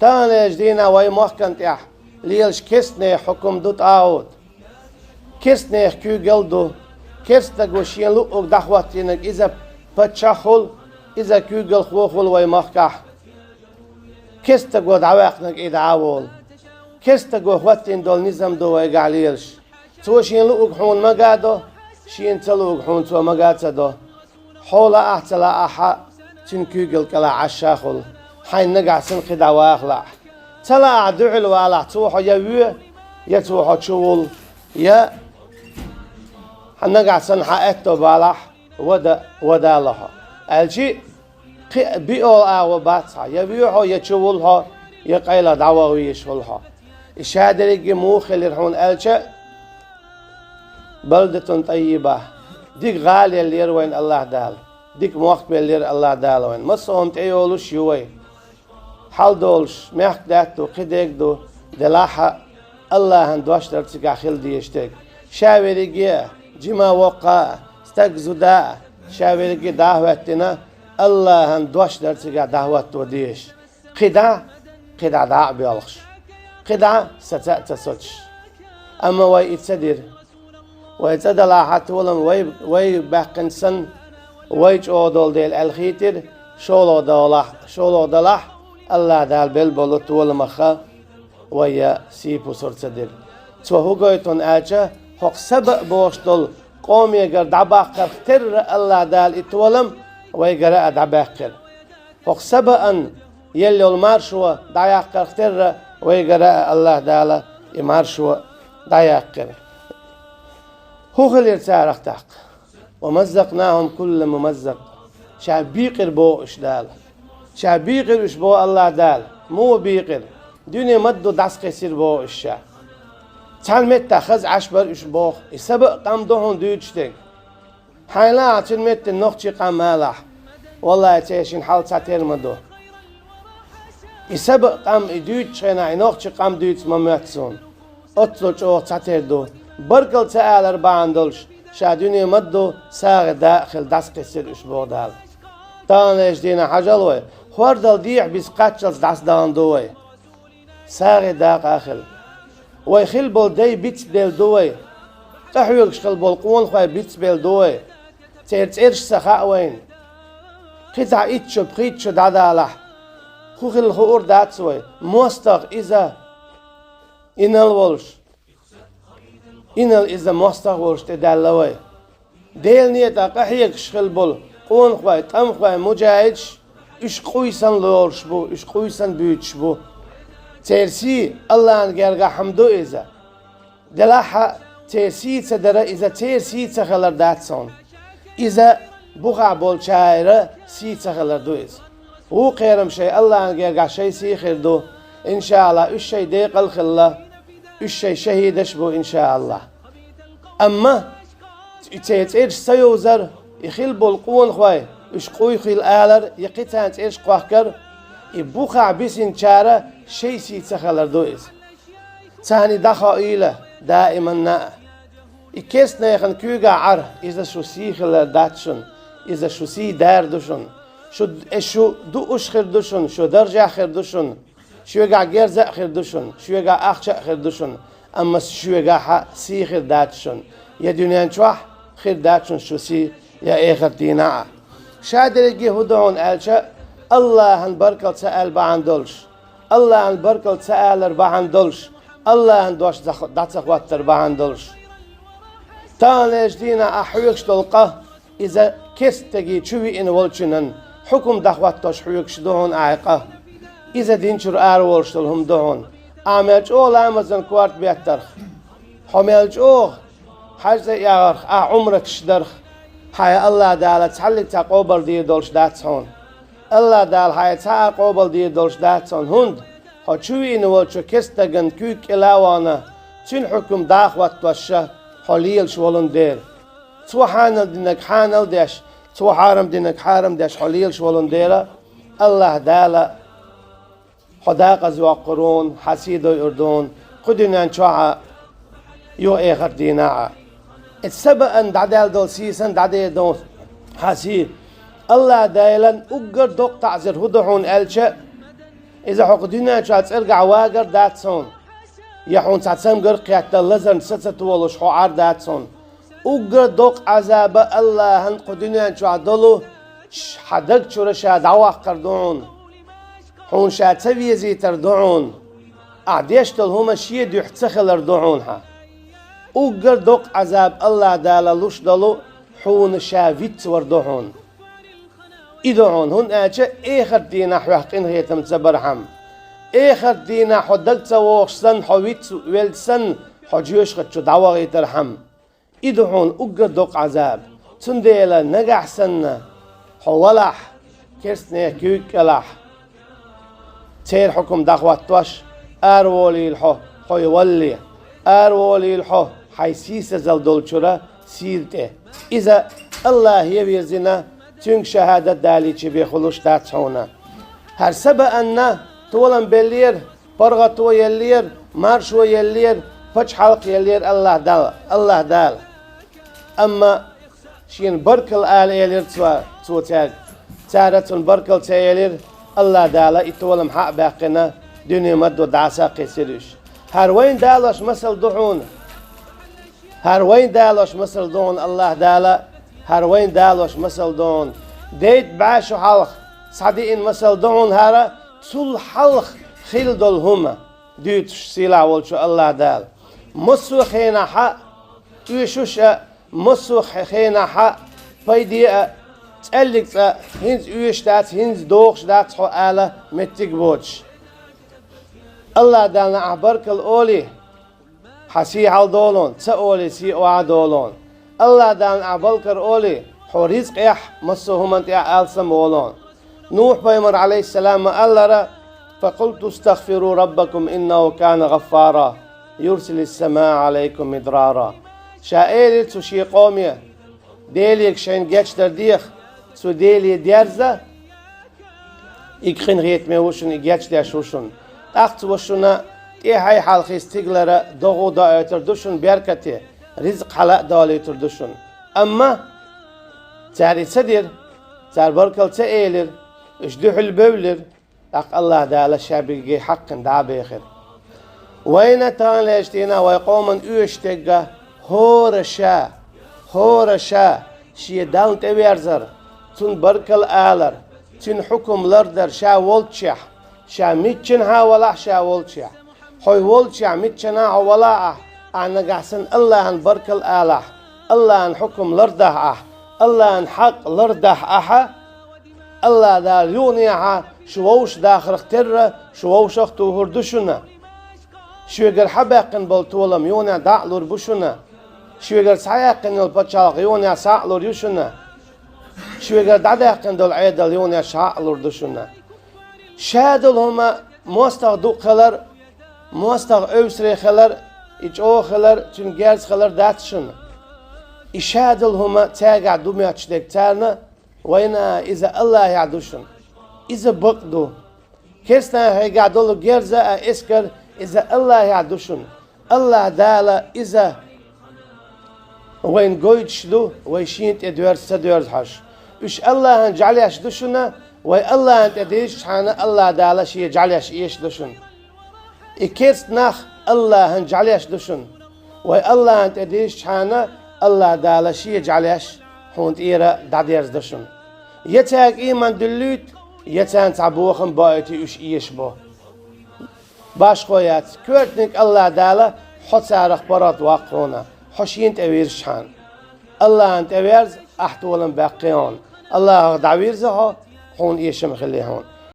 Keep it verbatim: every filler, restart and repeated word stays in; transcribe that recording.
Таханлерчу дийнахь вайн махкана тӀехь лелаш керстанех хьукам ду тӀагӀут. Керстанех куьйгалла ду. Керстанаго шен луъург дӀахӀоттийнарг иза паччахь хуьлу, иза куьйгалхо хуьлу вайн махкахь. Керстанаго дӀаваьккхинарг и дӀа а волу. Керстанаго хӀоттийна долу низам ду вайгахь лелаш. Цо шен луъург хьуна мага а до, шена ца луъург хьуна цо мага а ца до. Хьо лаахь а, ца лаахь а, цуьнан куьйгалла кӀелахь Ӏаш а хуьлу, хьайна нагахь санна кхидӀа ваха лаахь. Ца лаахь, дуьхьал валахь, цо хьо я воь, я цо хьо чу вуллу, я хьан нагахь санна хьан аьтто балахь, вада, вада а ло хьо. Аьлчи, кхин а биъолу агӀо бац хьан, я воь хьо, я чу вуллу хьо, я къайлаха дӀаваха везаш хуьлу хьо. И ша дерриге муха хилира хьуна аьлча, балдатун тӀаййиба, дика гӀала еллера вайна АллахӀ Дала, дика мохк беллера АллахӀ Дала вайна. Массо а хӀума тӀейолуш ю вай. Хьаладолуш, мехкдаьтта ду, кхидерг ду, делахь а, АллахӀан дош дар цигахь хила дезаш дерг. Ша верриге а, жима воккха а, стаг зуда а, ша верриге дӀа а хӀоьттина, АллахӀан дош дар цигахь дӀахӀотто дезаш. КхидӀа, кхидӀа дӀа а боьлхуш. КхидӀа саца а ца соцуш. Амма вай и ца дира. Вай цӀа далахь а толам вай, вай баьккхина санна, вай чӀогӀа долу дела аьлла хийтира, шолгӀа далахь, шолгӀа далахь, АллахӀ Дала белла болу толамах вай я сий-пусар ца дира. Цо хӀун гойту аьлча, хӀокху Саба а бохуш долу къомегара дӀабаккхарх терра АллахӀ Дала и толам вайгара а дӀабаьккхира. ХӀокху Сабаан елла йолу маршо дӀаяккхарх терра вайгара а АллахӀ Дала и маршо дӀаяьккхира. ХӀун хилира царах тӀаккха? «Ва маззакънахум кулла мумаззакъ». Ша бийкъира боху уьш Дала. Ша бийкъира уьш боху АллахӀ Дала. Муха бийкъира? Дуьне ма-дду дӀасакхиссира боху уьш ша. Цхьана меттехь хаза Ӏаш бара уьш боху. И Саба а къам ду хьуна дуьйцуш дерг. Хьайна лаахь, цуьнан меттана нохчийн къам алахь, валлахӀи, церан шина хьал цхьатерра ма ду. И Саба а къам, и дуьйцучу хенахь, и нохчийн къам дуьйцу ма моьтту суна. Оццул чӀогӀа цхьатерра ду. Баркалла ца алар бахьана долуш, ша дуьне ма-дду сагӀи дакъа хилла дӀасакхиссира уьш боху Дала. Таханлерчу дийнахь хьажал вай, хӀордал дехьа биса кхаччалц дӀасадахана ду вай. СагӀи дакъа а хилла. Вай хилла болу дай бицбелла ду вай. ТӀехьоьгуш хилла болу къонахой бицбелла ду вай. Церан цӀераш ца хаьа вайна. Кхин цхьа итт шо, пхийтта шо дӀадалахь, хӀун хилла хуур дац вай. МостагӀа иза, инал волуш, инал иза мостагӀа волуш тӀедаьлла вай. Делан некъа тӀехь къахьегаш хилла болу къонахой, тӀамхой, муджахӀидаш, уьш къуьйсанна лоруш бу, уьш къуьйсанна буьйцуш бу. Церан сий АллахӀан гергахь хӀума ду иза. Делахь а, церан сий ца дара иза, церан сий ца хилар дац хьуна. Иза бухахь болчара сий ца хилар ду иза. Вукхерам шайн АллахӀан гергахь шайн сий хир ду, иншааллахӀ, уьш шайн декъал а хилла, уьш шайн шахӀидаш а бу, иншааллахӀ. Амма и церан цӀераш ца йовзар, и хилла болу къонахой, уьш къуьйсу хилла алар, я кхин царна цӀераш кхохкар, и бухахь бисинчара шайн сий ца хилар ду иза. Царна и дӀахоийла даиманна а. И керстанехан куьйгахь Ӏар, иза шу сий хилар дац шуна, иза шу сий дер ду шуна. Шу, э, шу дууш хир ду шуна, шу даржехь хир ду шуна. Шуьгахь герза а хир ду шуна, шуьгахь ахча а хир ду шуна, амма шуьгахь сий хир дац шуна, я дуьнен чохь хир дац шуна шу сий, я эхарт дийнахь а. Ша дерриге хӀун ду хьуна аьлча, АллахӀан баркалла ца аьлла бахьана долуш, АллахӀан баркалла ца алар бахьана долуш, АллахӀан дош дӀа ца хӀоттар бахьана долуш. Таханлерчу дийнахь ахь хьоьгуш долу къа, иза керстанаге чу виъна волчунан хьукум дӀахӀоттош хьоьгуш ду хьуна ахь къа. Иза динчуьра араволуш долу хӀума ду хьуна. Ахь мел чӀогӀа ламазан корта беттарх, хьо мел чӀогӀа хьаьж цӀе эгӀарх, ахь Ӏумраташ дарх, хьан АллахӀ Дала цхьаллиг цхьа къобал дийр долуш дац хьуна. АллахӀ Дала хьан цхьа а къобал дийр долуш дац хьуна, хӀунда хьо чу виъна волчу керстанаган куьйга кӀела а вахана, цуьнан хьукум дӀа а хӀоттош, хьо лелаш волун дера. Цо хьанал динарг хьанал деш, цо хьарам динарг хьарам деш хьо лелаш волун дера, АллахӀ Дала хьо декъаза йоккхур ву хьуна, хьан сий дойур ду хьуна, кху дуьнен чохь а, юха эхарт дийнахь а. Эцу Сабаан дӀадаьлла долу сий санна дӀадер ду хьан сий. АллахӀ Далан уггар доккха таӀзар хӀун ду хьуна аьлча, Иза хьо кху дуьнен чохь цӀергахь вагар дац хьуна. Я хьуна цхьа цамгар кхетта лазарна са ца толуш хьо Ӏар дац хьуна. Уггар доккха Ӏазаба Аллахьан кху дуьнен чохь долу, ш-, хьан даг чуьра ша дӀаваккхар ду хьуна. Хьуна ша ца везийтар ду хьуна. Ахь деш долу хӀума шен дуьхьа ца хилар ду хьуна хьан. Уггар доккха Ӏазаб Аллахь Дала луш долу хьуна ша вицвар ду хьуна. И ду хьуна, хӀунда аьлча эхарт дийнахь хьох къинхетам ца бархьама. Эхарт дийнахь хьо даг ца вогӀуш санна, хьо виц велча санна, хьо жоьжахати чу дӀавахийтархьама. И ду хьуна уггар доккха Ӏазаб. Цундела нагахь санна, хьо валахь, керстанех куьйга кӀелахь. Церан хьукам дӀахӀоттош, араволийла хьо, хьо и валле. Араволийла хьо, хьайн сийсазалла долчуьра сийла тӀе. Иза Аллахье вирзина, цуьнга шахӀадат далийча бен хуьлуш дац хьуна. ХӀара са баанна, толам беллера, паргӀато еллера, маршо еллера, пачхьалкх еллера Аллахь Дала, Аллахь Дала. Амма шена баркалла ала элира цо, цо цаьрга. Цара цунна баркалла ца элира, Аллахь Дала и толам хьа а баьккхина, дуьне ма-дду дӀасакхийсира уьш. ХӀара вайна далош масал ду хьуна. ХӀара вайна далош масал ду хьуна Аллахь Дала, хӀара вайна далош масал ду хьуна. Дейта бӀе шу хьалха схьадеана масал ду хьуна хӀара, цул хьалха хилла долу хӀума дуьйцуш сийлахь волчу Аллахь Дала. Массо а хенахь а, оьшуш а, массо а хе-, хенахь а, пайде а, цӀаьллиг цкъа, хӀинца оьшуш дац, хӀинца догӀуш дац хьо ала меттиг боцуш. Аллахь Далла ахь баркалла олий, хьан сий хьалдолун, ца олий, сий охьадолун. Аллахь Далла ахь балкар олий, хьо ризкъехь, массо а хӀуманна тӀехь алсам волун. Нухь-пайхамар, Ӏалайхиссалам, ма-аллара: «فقلت استغفروا ربكم إنه كان غفارا يرسل السماء عليكم مدرارا». Ша элира цу шен къоме: «Делега шайна гечдар деха, цу Деле дерза, и къинхетаме ву шуна, и гечдеш ву шуна. ТӀаккха цо шуна тӀаьхье хьалхе стигалара догӀа доуьйтур ду шуна беркате, ризкъ хьала а долуьйтур ду шуна». Амма цара и ца дира, цара баркалла ца элира, уьш дуьхьал бевллира, тӀаккха Аллахь Дала ша бигге хьаккхина дӀа а бехира. Вайна таханлерчу дийнахь вай къоман оьшуш дерг а хӀора ша, хӀора ша шен Далла тӀеверзар, цунна баркалла алар, цуьнан хьукам лардар ша волччехь, ша миччанхьа а валахь ша волччехь. Хьо волччехь, миччанхьа а хьо валахь ахь, ахь нагахь санна Аллахьан баркалла алахь, Аллахьан хьукам лардахь ахь, Аллахьан хьакъ лардахь ахьа, Аллахь Дала юханехьа шу вовшах дахарх терра, шу вовшах а тухур ду шуна. Шуьгара хьабаьккхина болу толам юханехьа дӀа а лур бу шуна. Шуьгара схьаяьккхина йолу пачхьалкх юханехьа схьа а лур ю шуна. Шуьгара дӀадаьккхина долу Ӏедал юханехьа схьа а лур ду шуна. Ша долу хӀума мостагӀа дукха хилар, мостагӀа эвсаре хилар, и чӀогӀа хилар, цуьнан герз хилар дац шуна. И ша долу хӀума цаьргахь ду моьттуш дерг царна, вайна иза Аллахьехь ду шуна. Иза бакъ ду. Керстанхойгахь долу герз а, эскар, иза Аллахьехь ду шуна. Аллахь Дала иза вайна гойтуш ду, вай шена тӀе доьрза ца доьрзу хьожуш. Уьш Аллахьан жӀаьлеш ду шуна, вай Аллахьан тӀе дезачхьана Аллахь Дала шен жӀаьлеш эшаш ду шуна. И керста нах Аллахьан жӀаьлеш ду шуна. Вай Аллахьан тӀе дезачхьана Аллахь Дала шен жӀаьлеш хьуна тӀера дӀадерзадо шуна. Я цаьрга ийман дуьллуьйту, я царна цхьа бохам боуьйту уьш эшабо. Башхо яц, коьртаниг Аллахь Дала хьо царах паргӀат ваккха хьуна, хьо шена тӀе вирзачхьана. Аллахьан тӀе верза, ахь толам баьккхи хьуна. Аллахьах дӀавирза хьо, хьуна эшам хили хьуна.